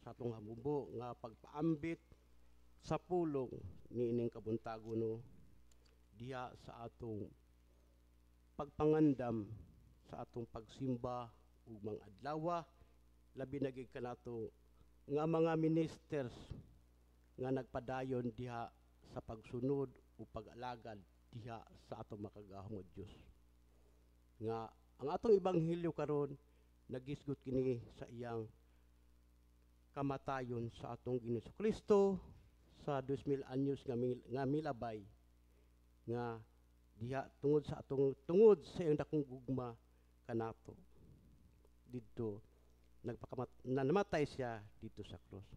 Sa atong hamubo nga pagpaambit sa pulong niining kabuntagon, no, diha sa atong pagpangandam sa atong pagsimba ug mga adlaw, labi na gid kanato nga mga ministers nga nagpadayon diha sa pagsunod o pag-alagad diha sa atong makagagahom nga Dios, nga ang atong ebanghelyo karon nagisgot kini sa iyang kamatayon sa atong Ginoong Kristo sa 2000 anyos nga milabay, nga diha tungod sa atong, tungod sa iyang dakong gugma kanato didto nagpakamat na namatay siya dito sa krus.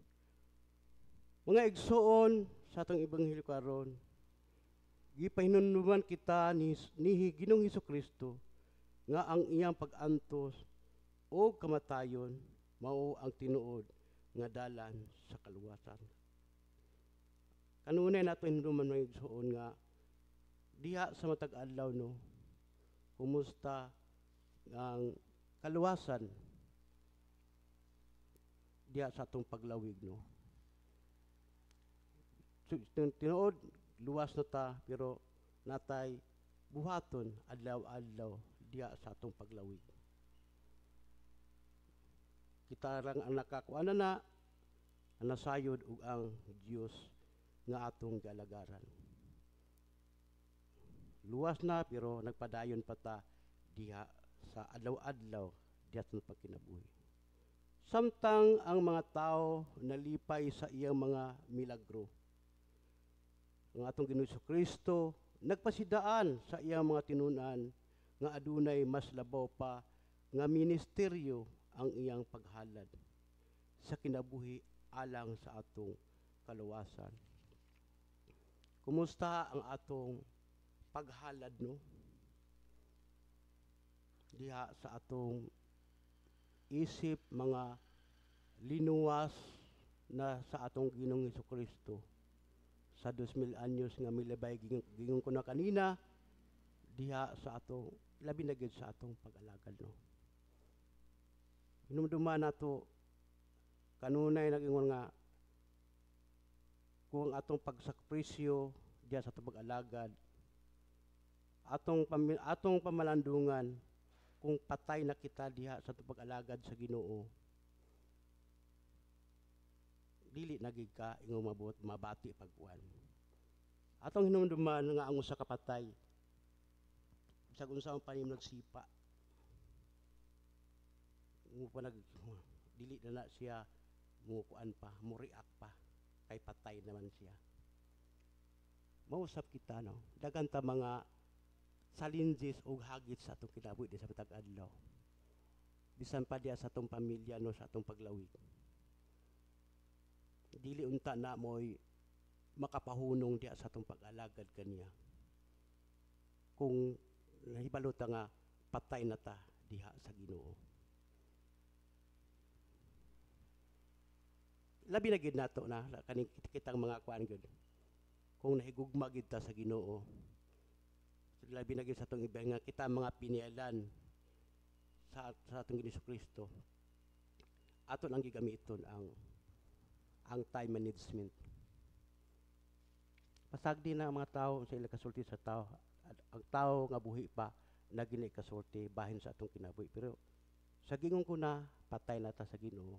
Mga igsoon, sa atong ebanghelyo karon, gipahinumduman kita ni Ginoong Kristo nga ang iyang pag-antos o kamatayon mao ang tinuod nga dalan sa kaluwasan. Kanunay nato hinumduman, mga igsoon, nga diha sa matag adlaw, no, kumusta ang kaluwasan diha sa atong paglawig, no? So, tinuod luwas na ta, pero natay buhaton adlaw-adlaw diha sa atong paglawig. Kita lang ang nakakuan na ang nasayod ug ang Dios nga atong gialagaran. Luwas na, pero nagpadayon pa ta diha sa adlaw-adlaw diha sa pagkinabuhi. Samtang ang mga tao nalipay sa iyang mga milagro, ang atong Ginoong Kristo nagpasidaan sa iyang mga tinunan nga adunay mas labaw pa nga ministeryo, ang iyang paghalad sa kinabuhi alang sa atong kaluwasan. Kumusta ang atong paghalad, no, diha sa atong isip mga linuwas na sa atong Ginoong Kristo sa 2000 anyos nga milabay, gingon ko na kanina, diha sa atong, labi na gyud sa atong pag-alagad, no? Hinumduman nato kanunay nag-ingon nga kung ang atong pagsakripisyo diha sa atong pag-alagad, atong pamalandungan, kung patay na kita diha sa atong pag-alagad sa Ginoo, dili na gid ka ingong mabot mabati pagkuan. Atong hinumduman nga ang usa ka patay, bisag unsa ang panim nagsipa mo pa nag, dili na na siya mukuan pa, mo react pa, kay patay naman siya. Mausap kita, no? Daghan ta mga challenges ug hagit sa atong kinabuhi di sa matag adlaw, bisan pa diya sa atong pamilya, no, sa atong paglawig. Dili unta na mo'y makapahunong diya sa atong pag-alagad kaniya kung nahibalo ta nga patay na ta diha sa Ginoo. Labi na gid nato na kaning kitang mga kuan gyud, kung nahigugma gid ta sa Ginoo, labi na gid sa atong iba nga kita mga pinialan sa atong Ginoo Kristo, ato lang gigamiton ang time management. Pasagdi na ang mga tao sa ila kasulti sa tao. Ang tao nga buhi pa na gini kasulti bahin sa atong kinabuhi. Pero sa gingon ko na patay na ta sa Ginoo,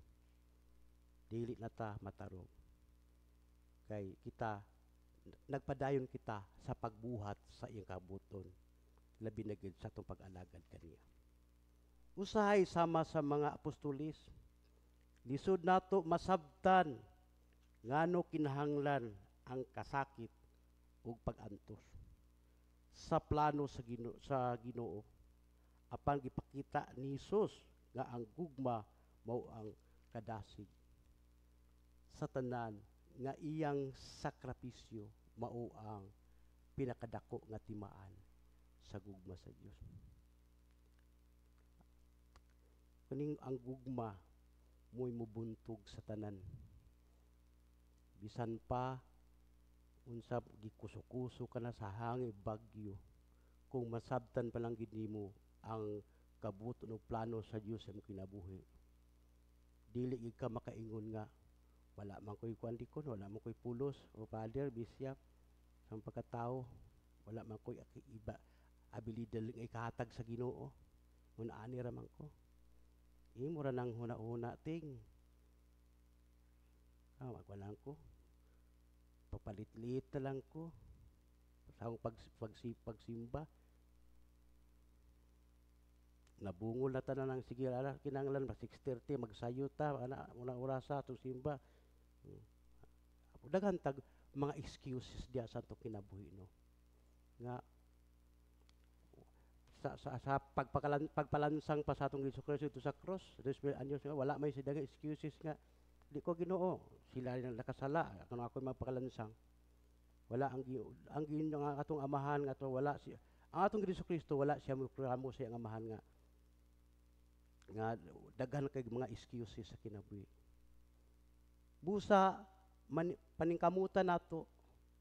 dili na ta matarong. Kay kita nagpadayon kita sa pagbuhat sa iyang kabuton, labi na gid sa atong pag-alagad kaniya. Usahay sama sa mga apostolis, lisod nato masabtan ngano kinahanglan ang kasakit ug pag-antos sa plano sa Ginoo. Apan gipakita ni Hesus nga ang gugma mao ang kadasig sa tanan, nga iyang sakripisyo mao ang pinakadako nga timaan sa gugma sa Dios. Kuning ang gugma mo'y mubuntog sa tanan. Bisan pa unsa gikuso-kuso ka na sa hangin, bagyo, kung masabtan pa lang gid nimo ang kabuto ng plano sa Dios sa imong kinabuhi, Dili gid ka makaingon nga wala man ko'y kuan dikon, wala man ko'y pulos o father, bishop sa pagkatao, wala man ko'y iba abilidad nga ikahatag sa Ginoo. Ngun ani ra man ko. Imo ra nang huna-huna, ting. Ah, magwalang ko. Papalitlit na lang ko sa akong pagsimba. Nabungol na tanan ang sige ala kinahanglan ba 6:30 magsayo ta ana unang orasa atong simba. Daghan tag mga excuses diya sa atong kinabuhi, no, nga sa pagpalansang pa sa atong Hesus Kristo dito sa cross, 2000 anyos nga wala may sila nga excuses nga di ko Ginoo, sila rin ang nakasala kung ako magpakalansang. Wala ang Ginoo nga atong amahan nga ato, wala si ang atong Hesus Kristo, wala siya mo reklamo sa iyang amahan nga daghan kay mga excuses sa kinabuhi. Busa man, paningkamutan nato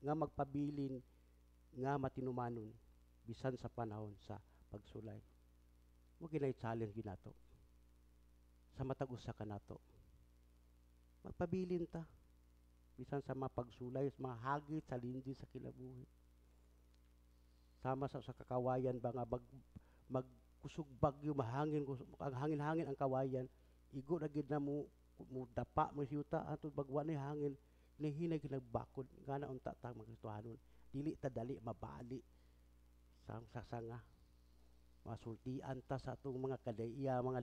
nga magpabilin nga matinumanon bisan sa panahon sa pagsulay. Mo ginay challenge ginato sa matag usa kanato. Magpabilin ta bisan sa mga pagsulay, sa mga hagit, challenges sa kinabuhi. Sama sa kakawayan ba nga magkusog bagyo, mahangin, ang hangin-hangin ang kawayan, igo na gid na mo dapa mo siyuta ato bagwa ni hangin, hinay ginagbakod ngana unta ta mga Kristohanon, dili ta dali mabali sa sasanga. Masultian ta sa atong mga kadaiya, mga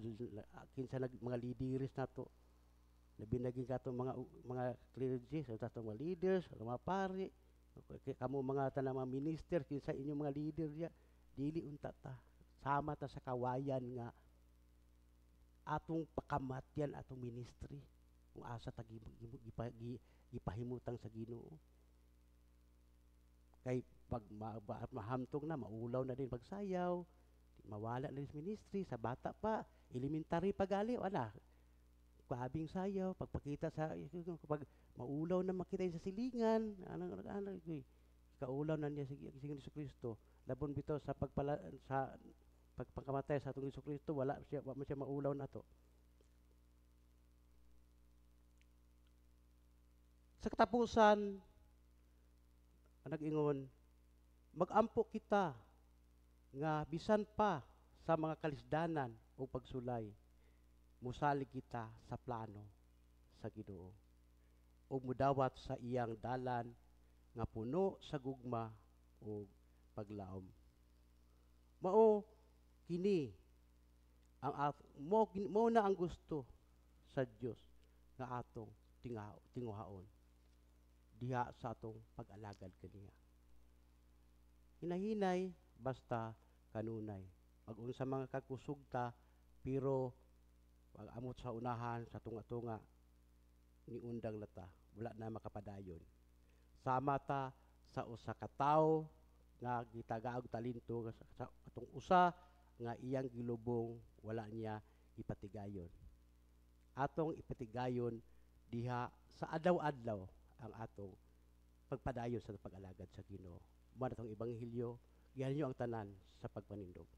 kinsa nag mga leaders nato, labi naging katong mga clergy, sa atong mga leaders, sa mga pari, kamo mga tanang mga minister, kinsa inyong mga leader diya, dili unta ta sama ta sa kawayan nga atong pakamatyan atong ministry kung asa ta gipahimutang sa Ginoo. Kay pag mahamtong na, maulaw na din pagsayaw, mawala na din sa ministry. Sa bata pa, elementary pa gali, wala kabing sayaw, pagpakita sa pag maulaw na makita sa silingan, anang ano, kaulaw na niya sa Hesus Kristo. Labon bitaw sa pagpala sa pagpakamatay sa atong Hesus Kristo, wala siya, wa man siya maulaw na to. Sa katapusan, ang nag-ingon, mag-ampo kita nga bisan pa sa mga kalisdanan o pagsulay, musalig kita sa plano sa Ginoo o mudawat sa iyang dalan nga puno sa gugma o paglaom. Mao kini ang mo na ang gusto sa Dios nga atong tinguhaon diha sa atong pag-alagad kaniya. Hinahinay basta kanunay. Mag-unsa mga kakusog ta, pero pag amot sa unahan sa tunga-tunga niundang na ta, wala na makapadayon. Sama ta sa usa ka tawo nga gitagaog talento sa atong usa nga iyang gilubong, wala niya ipatigayon. Atong ipatigayon diha sa adlaw-adlaw ang atong pagpadayon sa pag-alagad sa Ginoo. Mao na tong ebanghelyo, gihalin ang tanan sa pagpanindog.